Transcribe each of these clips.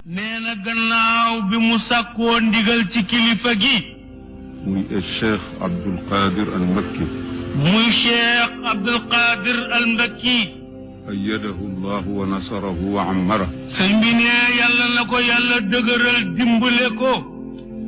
nee na gannaaw bi mu sàkkoo ndigal ci kilifa gi. muy Cheikh Abdul Qadir al Makki. muy Cheikh Abdul Qadir al Makki. ayyadahu Allah wa nasarahu wa ammara. sëñ bi ne yàlla na ko yàlla dëgëral dimbale ko.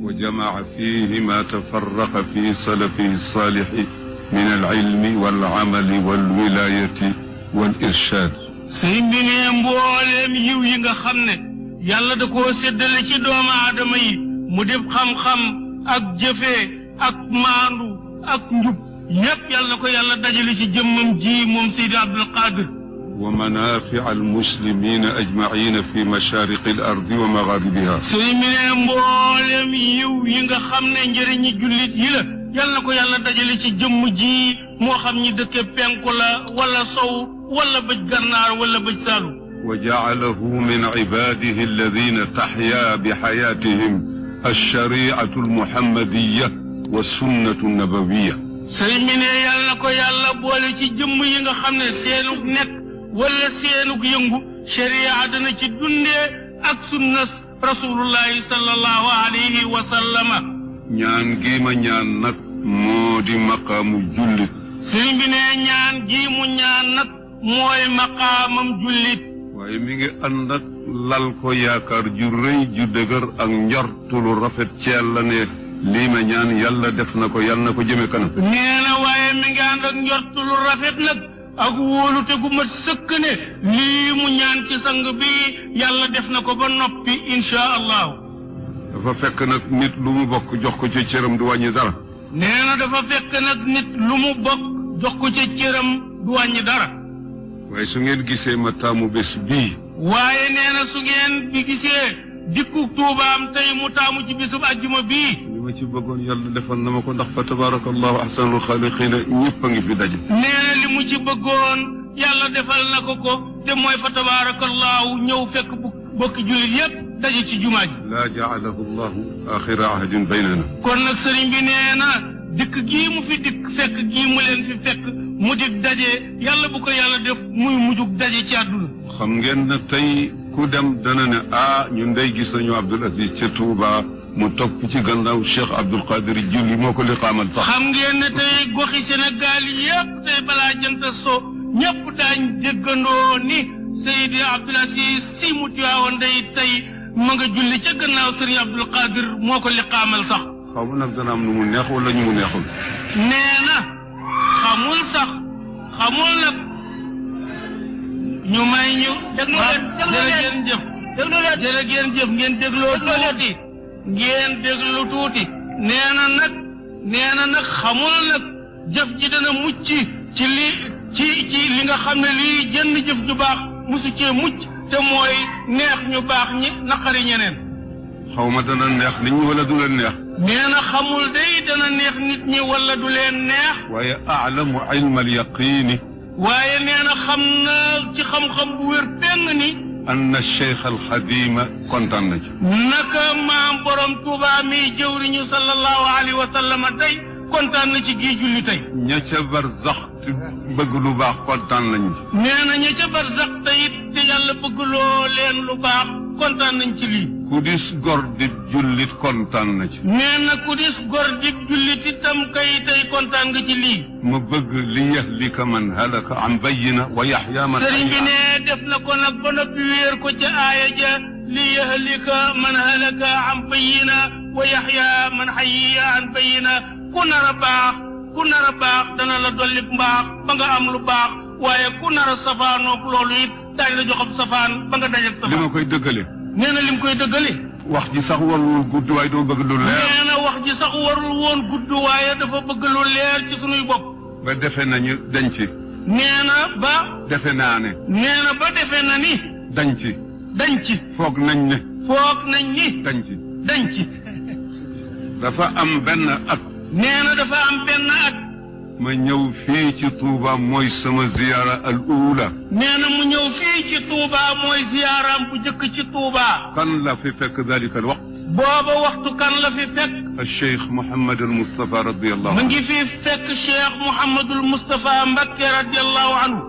wa jamaa fiihi ma tafarraqa fi salafihi saalihi min al-ilmi wal-amali wal-wilaayati wal-irshaad. sëñ bi ne mbooleem yiw yi nga xam ne yàlla da koo séddale ci doomu aadama yi mu def xam-xam ak jëfee ak maandu ak njub yépp yàlla na ko yàlla dajale ci jëmmam ji moom Seydi Abdul Qadir. wa manaafi'a al-muslimiina ajma'iina fi mashaariqi al-ardi wa magharibihaa. sëñ bi ne mbooleem yiw yi nga xam ne njëriñi jullit yi la yàlla na ko yàlla dajale ci jëmm ji moo xam ñi dëkke penku la wala sow wala bëj gànnaar wala bëj saalum. wa ja'alahu min ibaadihi alladiina tahyaa bi hayaatihim ash-sharii'atu al-muhammadiyya wa sunnatu nabawiyya. sëñ bi ne yàlla na ko yàlla boole ci jëmm yi nga xam ne seenug nekk wala seenug yëngu sharia dana ci dundee ak sunna rasulullahi sallallahu alayhi wa sallama. ñaan gi ma ñaan nag moo di maqaamu jullit. sëñ bi ne ñaan gi mu ñaan nag mooy maqaamam jullit. waaye mi ngi ànd ak lal ko yaakaar ju rëy ju dëgër ak njortu lu rafet ci yàlla ne lii ma ñaan yàlla def na ko yàlla na ko jëme kanam. nee na waaye mi ngi ànd ak njortu lu rafet nag ak wóolute gu mat sëkk ne lii mu ñaan ci sang bi yàlla def na ko ba noppi incha allahu. dafa fekk nag nit lu mu bokk jox ko ci cëram du wàññi dara. nee na dafa fekk nag nit lu mu bokk jox ko ci cëram du wàññi dara. waaye su ngeen gisee ma taamu bés bii. waaye nee na su ngeen bi gisee dikku tuubaam tey mu taamu ci bisub àjjuma bii. li ma ci bëggoon yàlla defal na ma ko ndax fa tabaarakallahu ahsanul xaaliqiina ñëpp a ngi fi daje. nee na li mu ci bëggoon yàlla defal na ko ko te mooy fa tabaarakallahu ñëw fekk bokki jullit yépp daje ci jumaa ji. laa ja'alahu llahu aaxira ahdin baynana. kon nag sëriñ bi nee na dikk gii mu fi dikk fekk gii mu leen fi fekk mu di daje yàlla bu ko yàlla def muy mujjug daje ci àdduna. xam ngeen ne tey ku dem dana ne ñun day gis nañu Abdul Aziz ca Touba mu topp ci gannaaw Cheikh Abdul Qadir julli moo ko liqaamal sax. xam ngeen ne tey goxi Sénégal yépp tey balaa jant so ñépp daañ déggandoo ni Seydi Abdul Aziz Si mu Tiwaawan day tey ma nga julli ca gannaaw Sëriñ Abdul Qadir moo ko liqaamal sax. xaw ma nag dana am nu mu neex wala ñu mu neexul. nee na xamul sax xamul nag ñu may ñu. déglu leen jërë ngeen jëf ngeen dégloo tuuti. ngeen déglu tuuti. nee na nag xamul nag jëf ji dana mucc ci li nga xam ne lii jënd jëf ju baax musu cee mucc te mooy neex ñu baax ñi naqari ñeneen. xaw ma dana neex nit ñi wala du leen neex. nee na xamul day dana neex nit ñi wala du leen neex. waaye aalamu ilma alyaqiini. waaye nee na xam na ci xam-xam bu wér péng ni. anna cheikh alxadima kontaan na ci. naka maam borom Tuuba mi jëwriñu sallallahu alayhi wa sallam tey kontaan na ci gii julli tey. ña ca barzax te bëgg lu baax kontaan nañu ci. nee na ña ca barzax te it te yàlla bëgg loo leen lu baax kontaan nañ ci lii. ku dis gor di jullit kontaan na ci. nee na ku dis gor di jullit itam kay tey kontaan nga ci lii. ma bëgg li yahlika man halaka an bayyina wa yaxya man. sëriñ bi ne def na ko nag ba noppi wéer ko ca aaya ja li yahlika man halaka an bayyina wa yaxya man hayya an bayyina ku nar a baax dana la dolli mbaax ba nga am lu baax waaye ku nar a safaanoog loolu it daañu la joxam safaan ba nga dajal safaan. li ma koy dëggale. nee na lim koy dëggale. wax ji sax warul gudd waaye doo bëgg lu leer. nee na wax ji sax warul woon gudd waaye dafa bëgg lu leer ci sunuy bopp. ba defe nañu dañ ci. nee na ba. defe naa ne. nee na ba defe na ni. dañ ci. dañ ci. foog nañ ne. foog nañ ni. dañ ci. dañ ci. dafa am benn at. nee na dafa am benn at. ma ñëw fii ci Touba mooy sama ziyaara al uula. nee na mu ñëw fii ci Touba mooy ziyaaraam bu njëkk ci Touba. kan la fi fekk dalika al waqt. booba waxtu kan la fi fekk. al cheikh Mouhamed al Moustapha radiyallahu anhu. mu ngi fi fekk cheikh Mouhamadul Moustapha Mbacké radiyallahu anhu.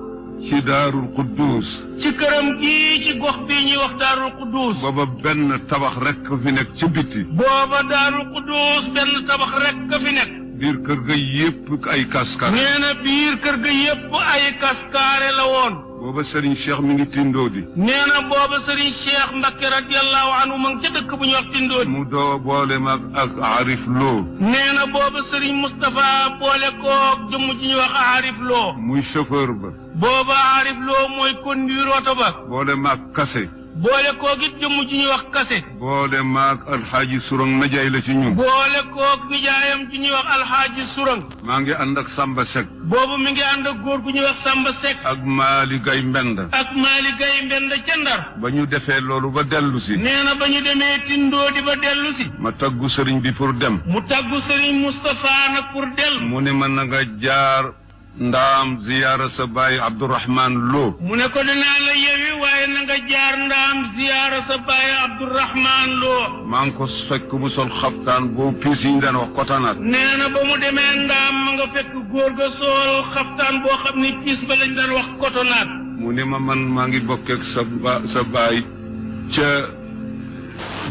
ci daarul quddus ci këram gii ci gox bii ñuy wax daarul quddus booba benn tabax rek fi nekk ci biti booba daarul quddus benn tabax rek ka fi nekk biir kër ga yépp ay kaskaare nee na biir kër ga yépp ay kaskaare la woon booba Serigne Cheikh mi ngi Tindoodi nee na booba Serigne Cheikh Mbacké radiyallahu anhu ma ngi ca dëkk bu ñuy wax Tindoodi mu doo boole mag ak Arif Lo nee na booba Serigne Moustapha boole koog jëmm ji ñuy wax Arif Lo muy chauffeur ba booba Arif Lo mooy conduire oto ba boole maag Kase boole koog it jëmm ji ñuy wax Kase boole maag alxaaji Surang najaay la ci ñun boole koog nijaayam ji ñuy wax alxaaji Surang maa ngi ànd ak Samba Seck boobu mi ngi ànd ak góor gu ñuy wax Samba Seck ak Maali Gay Mbend ak Maali Gay Mbend ca Ndar ba ñu defee loolu ba dellu si nee na ba ñu demee Tindoodi ba dellu si ma taggu sëriñ bi pour dem mu tàggu Serigne Moustapha nag pour dellu mu ne ma na nga jaar ndaam ziyaara sa baay Abdourahman Lo mu ne ko dinaa la yewi waaye na nga jaar ndaam ziyaara sa baay Abdourahman Lo maa ngi ko fekk mu sol xaftaan boobu piis yi ñu daan wax kotanaat nee na ba mu demee ndaam ma nga fekk góor ga sool xaftaan boo xam ni piis ba lañ daan wax kotonaat mu ne ma man maa ngi bokkeek sa baay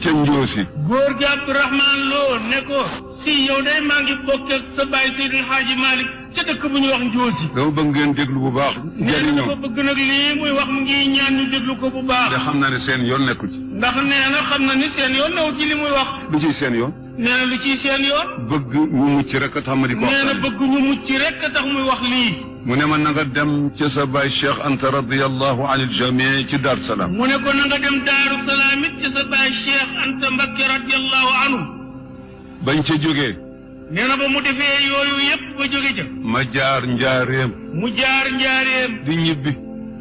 ca Njoosi góor gi Abdourahman Lo ne ko si yow day maa ngi bokkeek sa baay Seydil Hadji Malick ca dëkk bu ñuy wax Njoosi dama bëgg ngeen déglu bu baax nee na dafa bëgg nag lii muy wax mu ngi ñaan ñu déglu ko bu baax te xam naa ne seen yoon nekku ci ndax nee na xam na ni seen yoon new ci li muy wax lu ciy seen yoon nee na lu ciy seen yoon bëgg ñu mucc rek a tax ma di ko nee na waxtaane bëgg ñu mucc rek a tax muy wax lii mu ne ma na nga dem ca sa baay Cheikh Anta radiyallahu anil jamii ci Dar Salaam mu ne ko na nga dem Daaru Salaam it ci sa baay Cheikh Anta Mbacké radiyallahu anhu bañ ca jógee nee na ba mu defee yooyu yépp ba jóge ca ma jaar njaareem mu jaar njaareem di ñibbi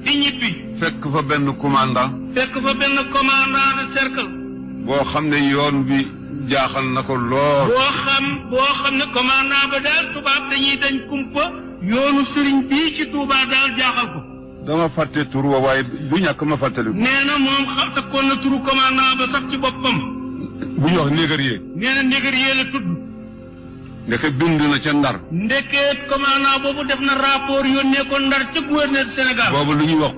di ñibbi fekk fa benn commandant fekk fa benn commandant de cercle boo xam ne yoon bi jaaxal na ko lool boo xam ne commandant ba daal tubaab dañuy dañ kumpa yoonu sëriñ bii ci Touba daal jaaxal ko dama fàtte tur wa waaye du ñàkk ma fàttali nee na moom takkoon na turu commandant ba sax ci boppam bu ñu wax négrier nee na négrier la tudd ndeke bind na ca Ndar ndekeet commandant boobu def na rapport yónnee ko Ndar ca gouverneur Sénégal boobu lu ñuy wax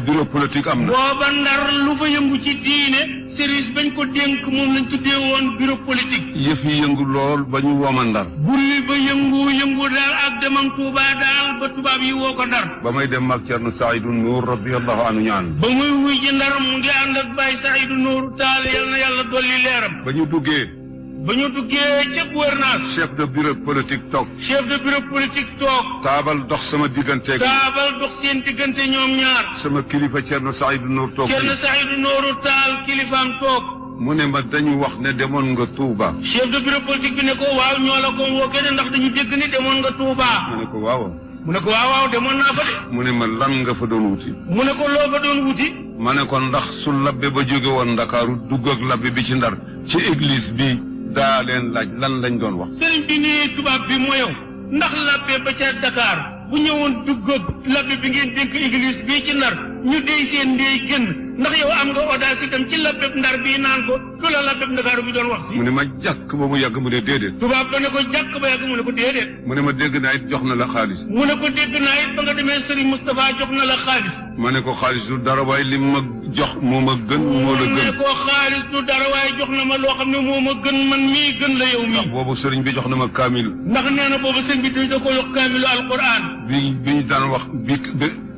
bureau politique am na booba Ndar lu fa yëngu ci diine service bañ ko dénk moom lañ tuddee woon bureau politique yëf yi yëngu lool ba ñu wooma Ndar bulli ba yëngu daal ak demam Touba daal ba tubaab yi woo ko Ndar ba may dem mag Cerno Saïdou Nour radiyallahu anhu ñaan ba muy wuy ji Ndar mu ngi ànd ak Baye Saïdou Nour Taal yal na yàlla dolli leeram ba ñu duggee ca gouvernance chef de bureau politique toog chef de bureau politique toog taabal dox sama digganteeg taabal dox seen diggante ñoom ñaar sama kilifa Cerno Saïdou Nour toog Cerno Saïdou Nour Taal kilifaam toog mu ne ma dañu wax ne demoon nga Touba chef de bureau politique bi ne ko waaw ñoo la ko wooke de ndax dañu dégg ni demoon nga Touba mu ne ko waaw mu ne ko waaw demoon naa fa de mu ne ma lan nga fa doon wuti mu ne ko loo fa doon wuti ma ne ko ndax su labbe ba jóge woon Ndakaaru dugg ak labbe bi ci Ndar ci église bi daa leen laaj lan lañ doon wax sëriñ bi nii tubaab bi mooyow ndax labbe ba ca Dakar bu ñëwoon dugg ak labbe bi ngeen dénk église bii ci Ndar ñu dey seen ndey génn ndax yow am nga audace itam ci labbe Ndar bii naan ko lu la labbe Ndakaaru bi doon wax si mu ne ma jàkk ba mu yàgg mu ne déedéet tubaab ba ne ko jàkk ba yàgg mu ne ko déedéet mu ne ma dégg naa it jox na la xaalis mu ne ko dégg naa it ba nga demee Serigne Moustapha jox na la xaalis ma ne ko xaalis du dara waaye li ma jox moo ma gën moo la mu ne gën ko xaalis du dara waaye jox na ma loo xam ne moo ma gën man mii gën la yow ndax mii boobu sëriñ bi jox na ma kaamil ndax nee na boobu sëñ bi da ko yokk kaamilu alquran bi ñu daan wax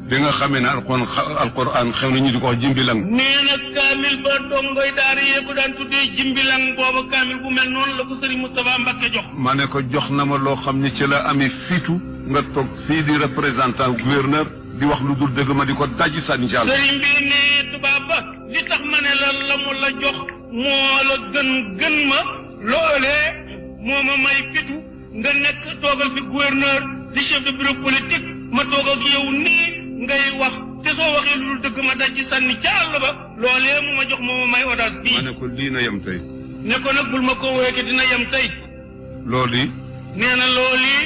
bi nga xamee ne alquran xew na ñu di ko wax jimbilang nee na kaamil ba dongoy daara yee ko daan tuddee jimbilang booba kaamil bu mel noonu la ko Serigne Moustapha Mbacké jox ma ne ko jox na ma loo xam ne ci la amee fitu nga toog fii di représentant gouverneur di wax lu dul dëgg ma di ko daji sànni ci àll Serigne bi ne tubaab ba li tax ma ne la mu la jox moo la gën ma loolee moo ma may fitu nga nekk toogal fi gouverneur di chef de bureau politique ma toog ak yow nii ngay wax te soo waxee lu dul dëgg ma daj ci sànni ca àll ba loolee mu ma jox moo ma may audace bii. ma ne ko lii na yem tey. ne ko nag bul ma ko woowee dina yem tey. loolu yi. nee na loolu yi.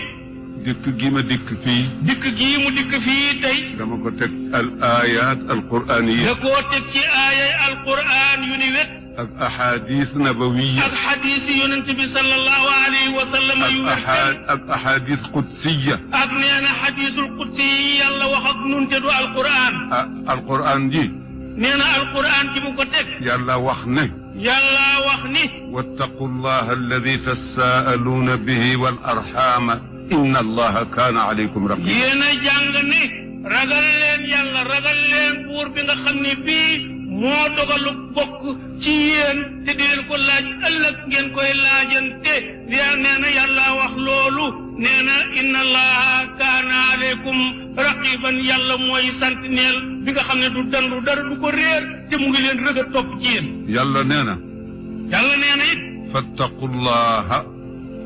dikk gi ma dikk fii. dikk gii mu dikk fii tey. dama ko teg al ayat al qur'aniya. da koo teg ci aayay alquran yu ni wet. ak ahadis nabawiya. ak xadis yi yonent bi sallallahu alayhi wa sallam yu wet. ak ahadis qudsiya. ak nee na xadisul qudsi yi yàlla wax ak nun te du alquran. alquran ji. nee na alquran ji mu ko teg. yàlla wax ne. yàlla wax ni. wattaqu llaha alladi tasaaluuna bihi wal arxaama inna allaha kaana alaykum raqiba. yéen a jàng ni ragal leen yàlla ragal leen buur bi nga xam ne bii moo dogalu bokk ci yéen te di leen ko laaj ëllëg ngeen koy laajante nee na yàlla wax loolu nee na inna allaha kaana alaykum raqiban yàlla mooy sentinelle bi nga xam ne du dandu dara du ko réer te mu ngi leen rëg a topp ci yéen. yàlla nee na. yàlla nee na it. fattaqu llaha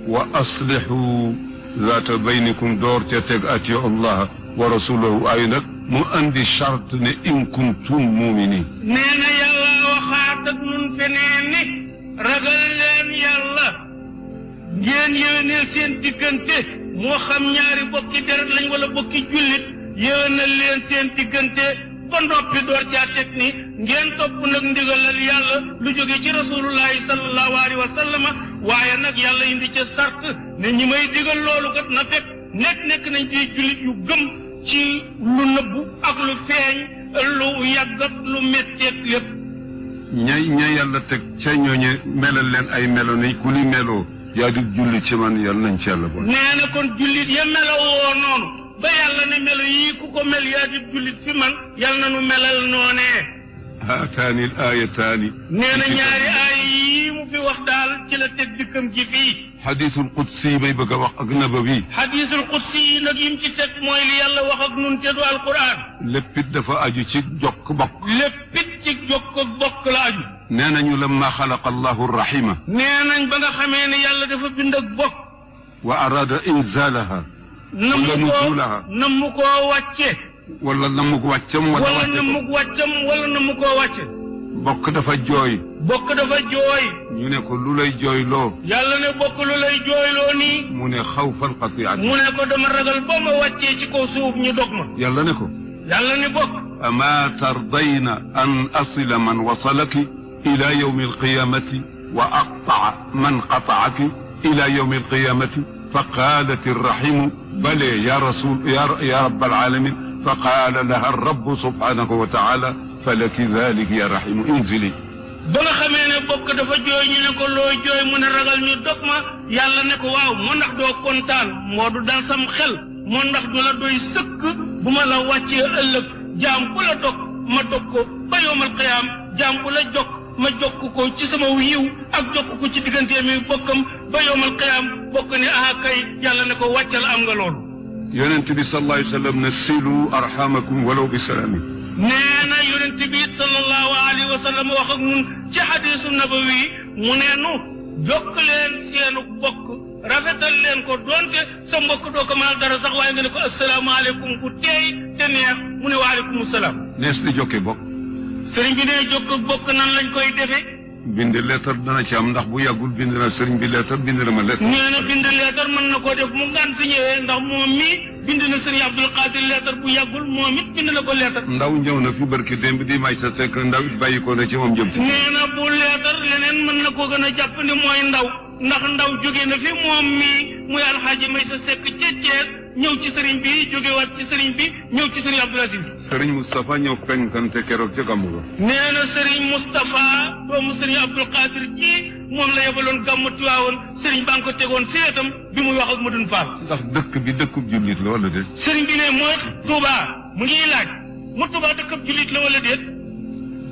wa aslihu zaata baynikum door ca teg atiu allaha wa rasulahu ay nag mu andi charte ne in kuntum muminin. nee na yàlla waxaat ak nun feneen ni ragal leen yàlla ngeen yéwénal seen diggante moo xam ñaari bokki deret lañ wala bokki jullit yéwénal leen seen diggante ba noppi door caa teg ni ngeen topp nag ndigalal yàlla lu jóge ci rasulullahi sallallahu alayhi wa sallam waaye nag yàlla indi ca sart ne ñi may digal loolu kat na fekk nekk nañ ci jullit yu gëm ci lu nëbbu ak lu feeñ lu yàgg ak lu metteeg lépp. ña yàlla teg ca ñooñe melal leen ay melo ni ku li meloo yaa di jullit ci man yàlla nañ ci yàlla boole. nee na kon jullit ya meloo woo noonu ba yàlla ne melo yii ku ko mel yaa di jullit fi man yàlla na nu melal noonee. haataani al ayataani. nee na ñaari aay yii mu fi wax daal ci la teg dikkam ji fii. xadiisul qudsi may bëgg a wax ak nabawi. xadiisul qudsi yi nag yim ci teg mooy li yàlla wax ak nun te du alquran. léppit dafa aju ci jokk bokk. léppit ci jokk bokk la aju. nee nañu lamma xalaqa allahu rahima. nee nañ ba nga xamee ne yàlla dafa bind ak bokk. wa arada inzalaha. namu koo wàcce. wala namu ko wàccam. wala namu ko wàccam wala namu koo wàcce. bokk dafa jooy. bokk dafa jooy. ñu ne ko lu lay jooyloo. yàlla ne bokk lu lay jooyloo nii. mu ne xawfal qati'at. mu ne ko dama ragal ba ma wàccee ci kaw suuf ñu dog ma. yàlla ne ko. yàlla ne bokk. ama tardayna an asila man wasalaki ila yawmi alqiyamati wa aqta'a man qata'aki ila yawmi alqiyamati fa qalat arrahimu bale ya rasul ya rabbal alamin fa qala laha arrabu subhanahu wa ta'ala falaki dhalik ya rahimu inzili. ba nga xamee ne bokk dafa jooy ñu ne ko loo jooy mu ne ragal ñu dog ma yàlla ne ko waaw moo ndax doo kontaan moo du dal sam xel moo ndax du la doy sëkk bu ma la wàccee ëllëg jaam bu la dog ma dog ko ba yowmal qiyaam jaam bu la jokk ma jokk ko ci sama yiw ak jokk ko ci diggante mi bokkam ba yowmal qiyaam bokk ne ah kay yàlla ne ko wàccal am nga loolu. yonent bi sallallahu alayhi wa sallam ne silu arhamakum walaw bi salaami. nee na yonent bi sallallahu alayhi wa sallam wax ak ñun ci xadiisu nabawi mu ne nu jokk leen seenu bokk rafetal leen ko doonte sa mbokk doo ko mën dara sax waaye nga ne ko asalaamaaleykum bu teey te neex mu ne waaleykum salaam. nees di jokkee bokk. sëriñ bi ne jokk bokk nan lañ koy defee. bind leetar dana ci am ndax bu yàggul bind na sëriñ bi leetar bind na ma leetar. nee na bind leetar mën na koo def mu ngant ñëwee ndax moom mii bind na sëriñ Abdul Qadir leetar bu yàggul moom it bind na ko leetar. ndaw ñëw na fi barki démb di may sa sekk ndaw it bàyyi ko na ci moom jëm ci. nee na bu leetar leneen mën na koo gën a jàpp ni mooy ndaw ndax ndaw jóge na fi moom mii muy alxaaji may sa sekk ca Thiès ñëw ci sëriñ bi jógewaat ci sëriñ bi ñëw ci sëriñ Abdul Aziz. sëriñ Moustapha ñëw penkante keroog ca gàmmu ga. nee na sëriñ Moustapha doomu sëriñ Abdul Qadir ji moom la yebaloon gàmmu Tiwaawoon sëriñ baa ngi ko tegoon féetam bi muy wax ak Madun Fall. ndax dëkk bi dëkkub jullit la wala déet. sëriñ bi ne mooy Touba mu ngi laaj mu Touba dëkkub jullit la wala déet.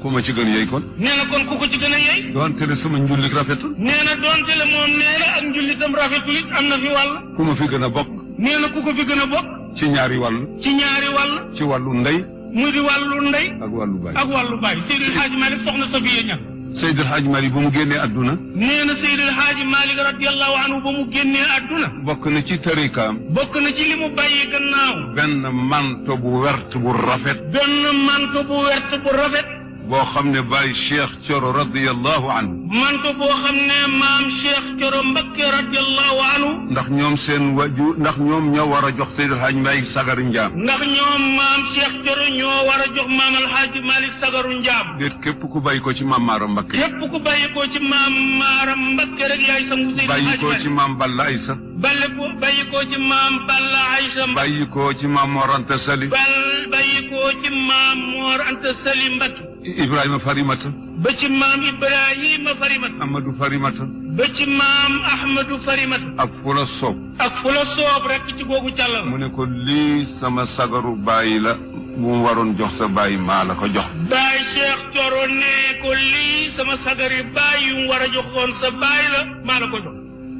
ku ma ci gën yey kon. nee na kon ku ko ci gën a yey. doonte le sama njullit rafetul. nee na doonte le moom nee na ak njullitam rafetul it am na fi wàll. ku ma fi gën a bokk. nee na ku ko fi gën a bokk. ci ñaari wàll. ci ñaari wàll. ci wàllu ndey. muy di wàllu ndey. ak wàllu baay. ak wàllu baay Seydil Hadji Malick soxna Safiya Ñaŋ. Seydil Hadji Malick ba mu génnee adduna. nee na Seydil Hadji Malick radiyallahu anhu ba mu génnee adduna. bokk na ci tarikaam. bokk na ci li mu bàyyi gannaaw. benn manto bu wert bu rafet. benn manto bu wert bu rafet. boo xam ne Baye Cheikh Thioro radiyallahu anhu. manto boo xam ne maam Cheikh Thioro Mbacké radiyallahu anhu. ndax ñoom seen waju ndax ñoom ñoo war a jox Seydi El Hadj Malick Sagaru Njaam. ndax ñoom maam Cheikh Thioro ñoo war a jox maam El Hadj Malick Sagaru Njaam. déet képp ku bàyyi ko ci maam Maaram Mbacké. képp ku bàyyi ko ci maam Maaram Mbacké rek yaay sangu Seydi El Hadj bàyyi ko ci maam Balla Aysa. bàyyi ko ci maam Balla Aysa. bàyyi ko ci maam Mor Anta Sali. bàyyi ko ci maam Mor Anta Sali Mbacké. Ibrahima Farimata. ba ci maam Ibrahima Farimata. Amadou Farimata. ba ci maam Ahmadou Farimata. ak Fula Soob. ak Fula Soob rek ci googu càllal. mu ne ko lii sama sagaru bàyyi la bu mu waroon jox sa bàyyi maa la ko jox. Baye Cheikh Thioro ne ko lii sama sagari bàyyi yu mu war a joxoon sa bàyyi la maa la ko jox.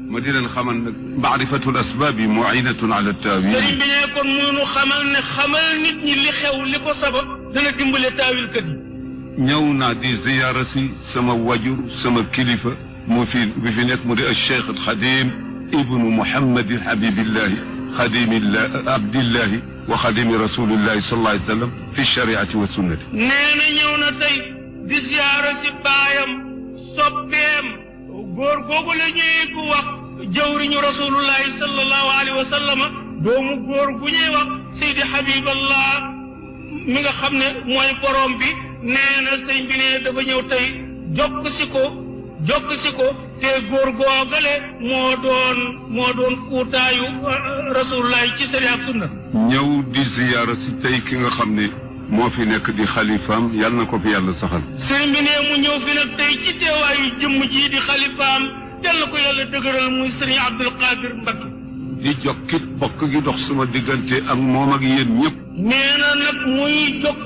ma di leen xamal nag maarifatul asbaab yi muinatun ala taawil. sëriñ bi ne kon mënu xamal ne xamal nit ñi li xew li ko sabab dana dimbale taawilkat yi. ñëw naa di ziyaara si sama wajur sama kilifa mu fi bi fi nekk mu di Cheikh al Xadim ibnu Muhammadin Habibillahi xadimillahi abdillahi wa xadimi rasulillahi sallallahu alayhi wa sallam fi shariati wa sunnati. nee na ñëw na tey di ziyaara si baayam soppeem góor googu la ñuy ko wax jawriñu rasulullahi sallallahu alayhi wa sallam doomu góor gu ñuy wax Seydi Habiballah mi nga xam ne mooy borom bi. nee na sëñ bi ne dafa ñëw tey jokk si ko te góor googale moo doon kuutaayu rasulullahi ci sariya ak sunna. ñëw di ziyaara si tey ki nga xam ne moo fi nekk di xalifaam yal na ko fi yàlla saxal. sëñ bi ne mu ñëw fi nag tey ci teewaayu jëmm ji di xalifaam yal na ko yàlla dëgëral muy sëriñ Abdul Qadir Mbacké. di jokkit bokk gi dox sama diggante ak moom ak yéen ñëpp. nee na nag muy jokk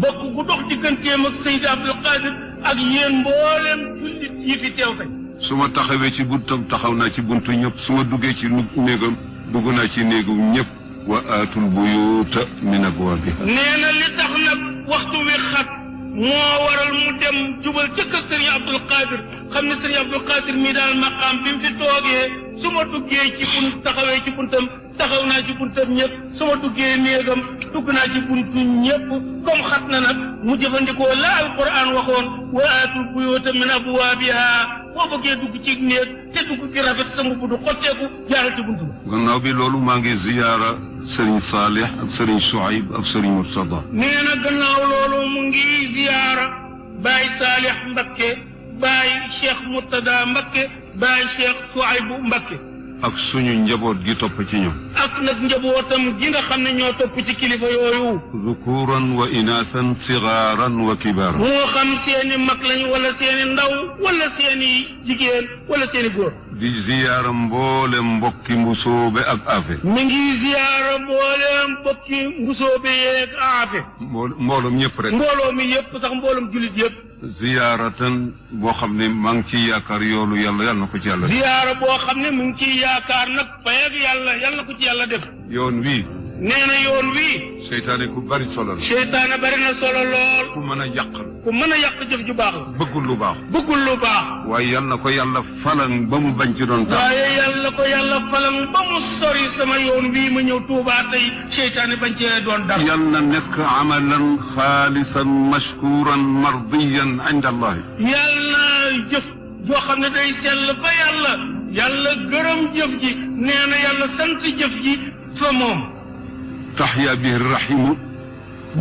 bokk gu dox digganteem ak Seydi Abdul Qadir ak yéen mboolem jullit yi fi teew tey. su ma taxawee ci buntam taxaw naa ci buntu ñëpp su ma duggee ci néegam dugg naa ci néegu ñëpp. wa aatul buyuuta min abwaabiha. nee na li tax nag waxtu wi xat moo waral mu dem jubal ca kër Sëriñ Abdul Qadir xam ne Sëriñ Abdul Qadir mii daal maqaam bi mu fi toogee su ma duggee ci bunt taxawee ci buntam taxaw naa ci buntam ñëpp su ma duggee néegam dugg naa ci buntu ñëpp comme xat na nag mu jëfandikoo la alquran waxoon wa aatul buyuuta min abwaabiha boo bëggee dugg ci néeg te dugg gi rafet sa mbubb du xotteeku jaaral ci buntu ba. gannaaw bi loolu maa ngi ziyaara Serigne Salih ak Serigne Souaib ak Serigne Murtada. nee na gannaaw loolu mu ngi ziyaara Baye Salih Mbacké Baye Cheikh Murtada Mbacké Baye Cheikh Souaib Mbacké. ak suñu njaboot gi topp ci ñoom. ak nag njabootam gi nga xam ne ñoo topp ci kilifa yooyu. zukuran wa inaasan sigaaran wa kibaaran. moo xam seeni mag lañ wala seeni ndaw wala seeni jigéen wala seeni góor. di ziyaara mboolem mbokki mbusoobe ak aafe. mi ngi ziyaara mboolem mbokki mbusoobe yeeg aafe. mbooloom ñëpp rek. mbooloo mi yëpp sax mbooloom jullit yëpp. ziyaaratan boo xam ne maa ngi ciy yaakaar yoolu yàlla yal na ko ci yàlla. ziyaara boo xam ne mu ngi ciy yaakaar nag payag yàlla yal na ko ci yàlla def. yoon wii. nee na yoon wii. seytaane ku bari solo la. seytaane bari na solo lool. ku mën a yàq la. ku mën a yàq jëf ju baax la. bëggul lu baax. bëggul lu baax. waaye yal na ko yàlla falan ba mu bañ ci doon tax. waaye yal na ko yàlla falan ba mu sori sama yoon wii ma ñëw Tuubaa tey seytaane bañ cee doon dara. yal na nekk amalan xaalisan mashkuran mardiyan inda allah. yal na jëf joo xam ne day sell fa yàlla. yàlla gërëm jëf ji. nee na yàlla sant jëf ji fa moom. taxya bihi rahimu.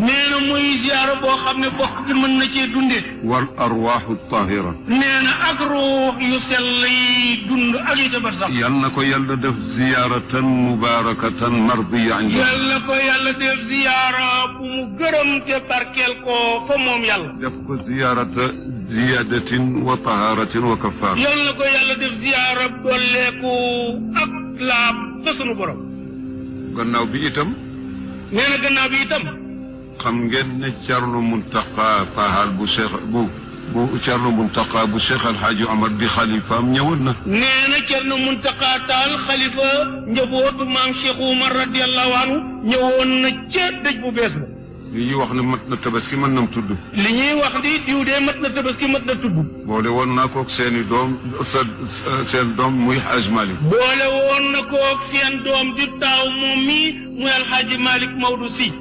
nee na muy ziyaara boo xam ne bokk gi mën na cee dundee. wal arwaaxu tahira. nee na ak ruux yu sell yi dund ak yi ca barsax. yal na ko yàlla def ziyaaratan mubarakatan mardiya inda. yal na ko yàlla def ziyaara bu mu gërëm te barkeel ko fa moom yàlla. def ko ziyaarata ziyadatin wa taharatin wa kafaara. yal na ko yàlla def ziyaara dolleeku ak laab fa sunu borom. gannaaw bi itam. nee na gannaaw bi itam. xam ngeen ne Thierno Mountakha Tall bu Cheikh bu Thierno Mountakha bu Cheikh El Hadj Omar di xalifaam ñëwoon na. nee na Thierno Mountakha Tall xalifa njabootu maam Cheikh Oumar radiyallahu anhu ñëwoon na ca dëj bu bees ba. li ñuy wax ne mat na tabaski mën na tudd. li ñuy wax di diw de mat na tabaski mat na tudd. boole woon naa koog seeni doom seen doom muy Hadj Malick. boole woon na koog seen doom di taaw moom mii muy El Hadj Malick Maodo Sy.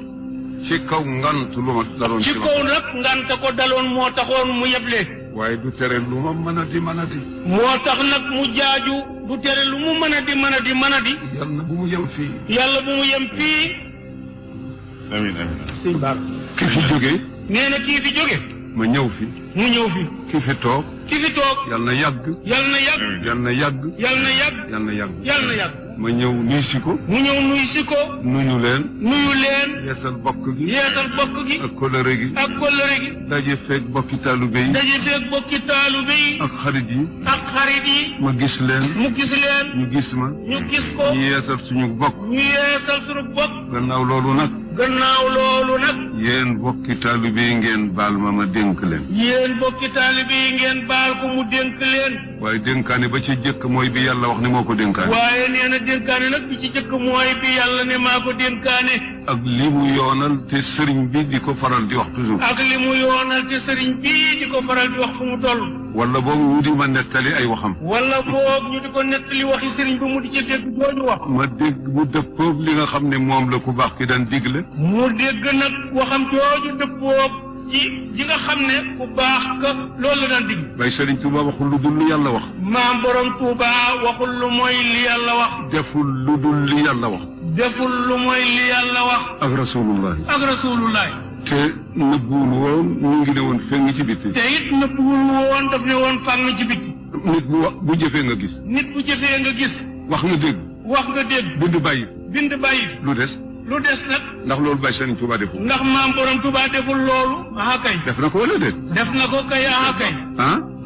ci kaw ngant lu ma daloon ci kaw nag nganta ko daloon moo taxoon mu yeble. waaye du tere lu ma mën a di. moo tax nag mu jaaju du tere lu mu mën a di. yàlla na bu mu yem fii. yàlla bu mu yem fii. amiin. sëñ Ba. ki fi jógee. nee na kii fi jóge. ma ñëw fi. mu ñëw fi. ki fi toog. yàlla na yàgg. yàlla na yàgg. ma ñëw nuyu si ko. mu ñëw nuyu si ko. nuyu leen. yeesal bokk gi. ak kóllëre gi. daje feeg bokki taalibe yi. ak xarit yi. ma gis leen. ñu gis ma. ñu ko. ñu yeesal suñu bokk. gannaaw loolu nag. yéen bokki taalibe yi ngeen baal ma dénk leen. baal ko mu dénk leen. waaye dénkaane ba ci jëkk mooy bi yàlla wax ne moo ko dénkaane. waaye nee na dénkaane nag bi ci jëkk mooy bi yàlla ne maa ko dénkaane. ak li mu yoonal te sëriñ bi di ko faral di wax toujours. fu mu toll. wala boog ñu di ma nettali ay waxam. wala boog ñu di ko nettali waxi sëriñ bi mu di ci dégg jooju wax. ma dégg mu dëppoog li nga xam ne moom la ku baax ki daan digle. mu dégg nag waxam jooju dëppoog ji nga xam ne ku baax ka loolu la daan digle. bay sëriñ Tuuba waxul lu dul li yàlla wax. maam borom Tuuba waxul lu mooy li yàlla wax. deful lu dul li yàlla wax. ak rasulullah. te nëbbuwul woon ñu ngi ne woon feng ci biti. te it nëbbuwul woon daf ne woon fang ci biti. nit bu jëfee nga gis. wax nga dégg. bind bàyyi. lu des nag. ndax loolu Baye Serigne Touba deful. ndax maam borom Touba deful loolu. kay. def na ko wala déet. def na ko kay kay.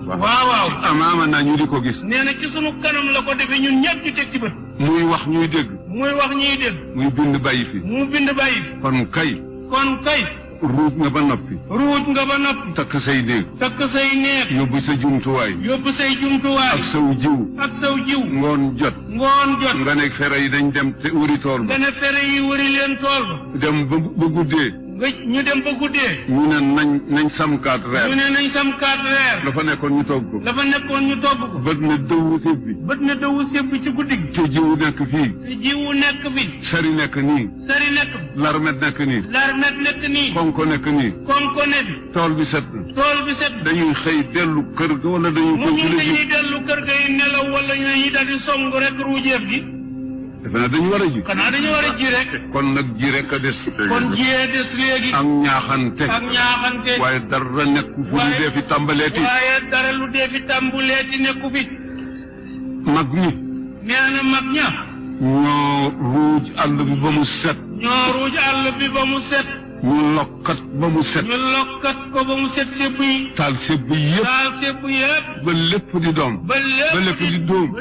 waaw. amaama naa ñu di ko gis. nee na ci sunu kanam la ko defee ñun ñëpp ñu teg ci bët. muy wax ñuy dégg. muy bind bàyyi fi. kon kay. ruuj nga ba noppi. takk say néeg. yóbbu sa jumtuwaay. ak saw jiw. ngoon jot. nga ne fere yi dañ dem te wëri tool ba. dem ba guddee. ñu dem ba guddee. ñu ne nañ samkaat reer. la fa nekkoon ñu togg ko. bët ne dëwu sébbi. ci guddi gi. te jiwu nekk fii. sari nekk nii. larmet nekk nii. konko nekk nii. tool bi set. dañuy xëy dellu kër ga wala dañuy continuer ji. dellu kër ga yi nelaw wala ñu daal di song rek ruujeef gi. defe naa dañu war a ji. xanaa dañu war a ji rek. kon nag ji rek a des. des léegi. ak ñaaxante. waaye dara nekku fu lu dee fi tàmbaleeti. nekku fi. mag ñi. nee na mag ña. ñoo ruuj àll bi ba mu set. ñu lokkat ba mu set. sébb yi. taal sébb yëpp. ba lépp di doom. ba lépp di doom.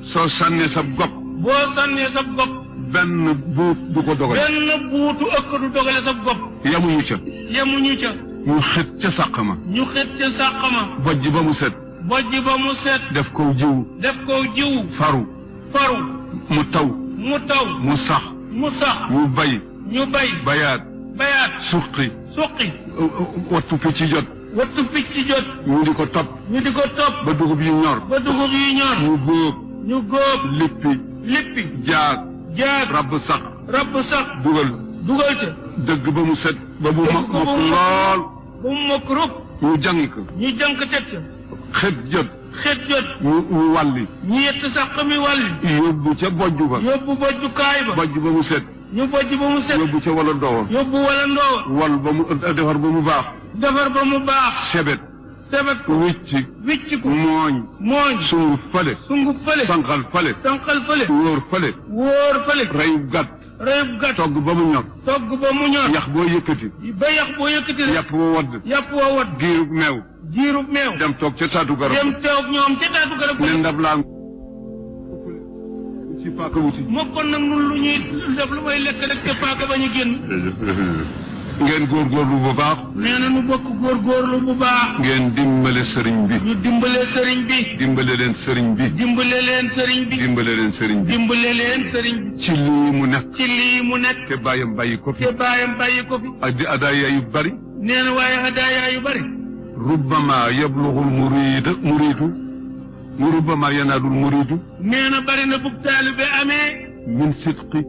soo sànnee sa gopp. benn buut du ko dogale. buutu ëkk du dogale sa gopp. yamuñu ca. ñu xet ca sàq ma. bojj ba mu set. def ko jiwu. faru. mu taw. mu sax. ñu bay. bayaat. suqi. wattu picc jot. ñu di ko topp. ba dugub yi ñor. ñu góob. lippi. jaag. rabb sax. dugal ca. dëgg ba mu set. ba mu mokk lool. ñu jàng ko. teg ca. xet jot. ñu wàlli. ñu yett sax mi wàlli. yóbbu ca bojju ba. bojjukaay ba. bojj ba mu set. yóbbu ca wala ndoowa. wal ba mu defar ba mu baax. sebet wicci ko. mooñ. sunguf fale. sanqal fale. wóor fale. reyub gàtt. togg ba mu ñor. yax boo yëkkati. yàpp woo wadd. giirub meew. dem toog ca taatu garab. ne ndab laa ci paaka wuti. kon nag nun lu ñuy def lu may lekk rek te paaka bañ a génn. ngeen góorgóorlu bu baax. nee na nu bokk góorgóorlu bu baax. ngeen dimbale sëriñ bi. dimbale leen sëriñ bi. ci lii mu nekk. te bàyyam bàyyi ko fi. di adaaya yu bari. nee na waaye adaaya yu bari. rubbama yablughul muridu wa rubbama yanaalul muridu. nee na bari na bu taalibe amee. min sidqi